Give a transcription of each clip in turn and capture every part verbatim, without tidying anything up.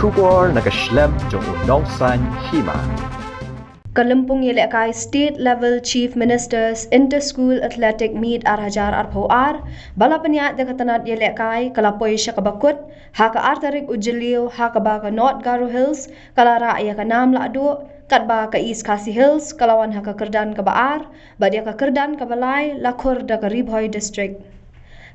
Khubor na ka shlem jong u nongsan hima. Ka lympung ïalehkai State Level Chief Minister's Inter-School Athletic Meet ar hajar arphew ar, ba la pynïaid da ka tnat ïalehkai, ka la poi sha kaba kut ha ka ar tarik u Jylliew, ha kaba ka North Garo Hills ka la rah ïa ka nam lahduh, katba ka East Khasi Hills ka la wan ha ka kyrdan kaba ar, bad ïa ka kyrdan kaba lai la khur da ka Ri Bhoi District.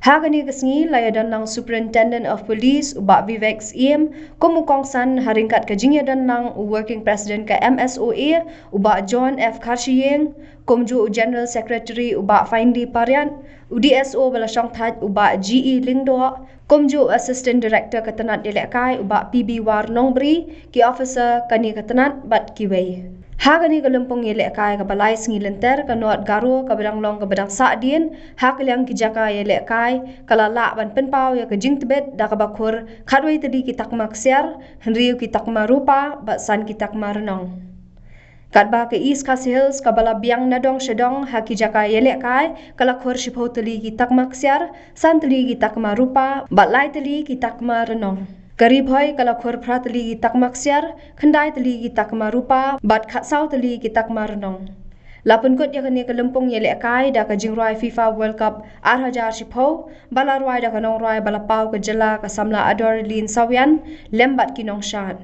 Ha kane ka sngi la ïadon lang Superintendent of Police u Bah Vivek Syiem kum u kongsan, ha ryngkat ka jingïadon lang u Working President ka M S O A u Bah John F Kharshiing, kumjuh u General Secretary u Bah Finely Pariat, u D S O ba la shongthait u Bah G E Lyngdoh, kumjuh u Assistant Director ka tnat ïalehkai u Bah P B War Nongbri, ki officer kane ka tnat bad kiwei. Ha kane ka lympung ïalehkai kaba lai sngi lynter, ka North Garo kaba dang long kaba dang sahdien ha ka liang ki jaka ïalehkai, ka la lah ban pynpaw ïa ka jingtbit da kaba khur khatwei tylli ki takma ksiar, hynriew ki takma rupa bad san ki takma rnong. Katba ka East Khasi Hills kaba la biang nadong shadong ha ki jaka ïalehkai, ka la khur shiphew tylli ki takma ksiar, san tylli ki takma rupa bad lai tylli ki takma rnong. Ka Ri Bhoi ka la khur phra tylli ki takma ksiar, khyndai tylli ki takma rupa bad khatsaw tylli ki takma rnong. La pynkut ïa kane ka lympung ïalehkai da ka jingrwai FIFA World Cup ar hajar shiphew, ba la rwai da ka nongrwai ba la paw ka jylla, ka samla Adorleen Sawian, lem bad ki nongshad.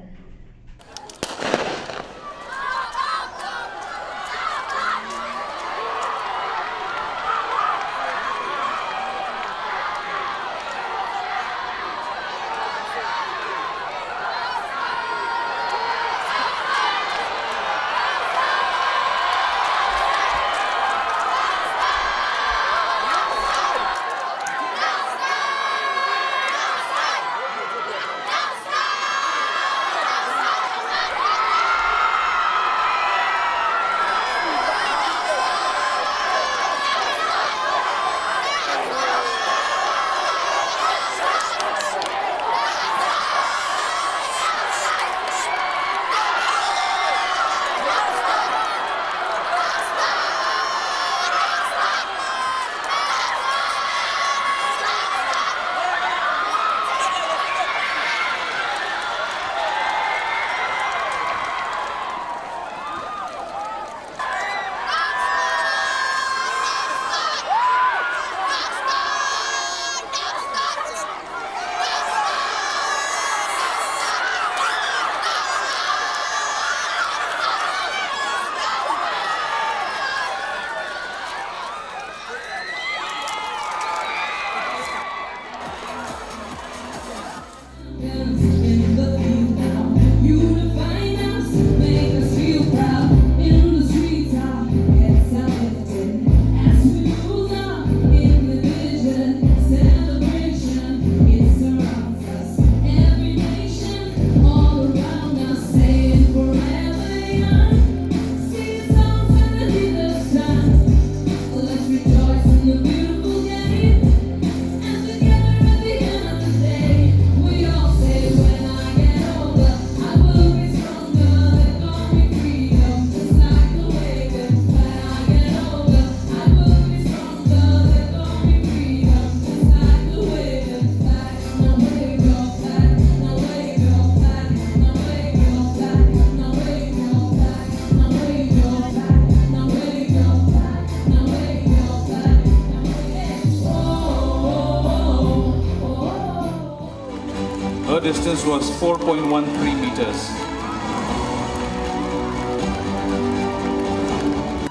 Her distance was four point one three meters.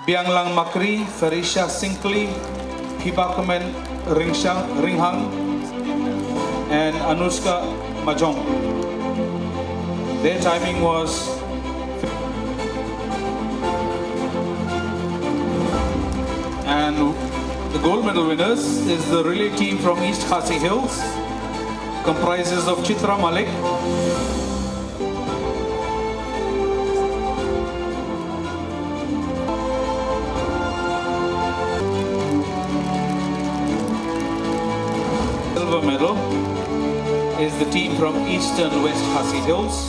Bianglang Makri, Ferisha Syngkli, Phibakmen Ringshang, Ringhang, and Anushka Majong. Their timing was, and the gold medal winners is the relay team from East Khasi Hills, comprises of Chitra Malik, silver medal is the team from Eastern West Khasi Hills.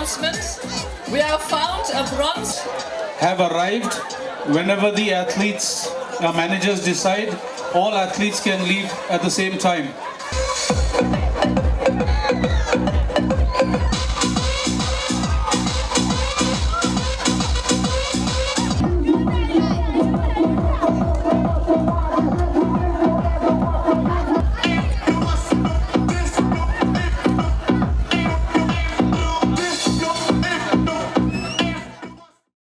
Announcements. We have found a bronze. Have arrived. Whenever the athletes, our managers decide, all athletes can leave at the same time.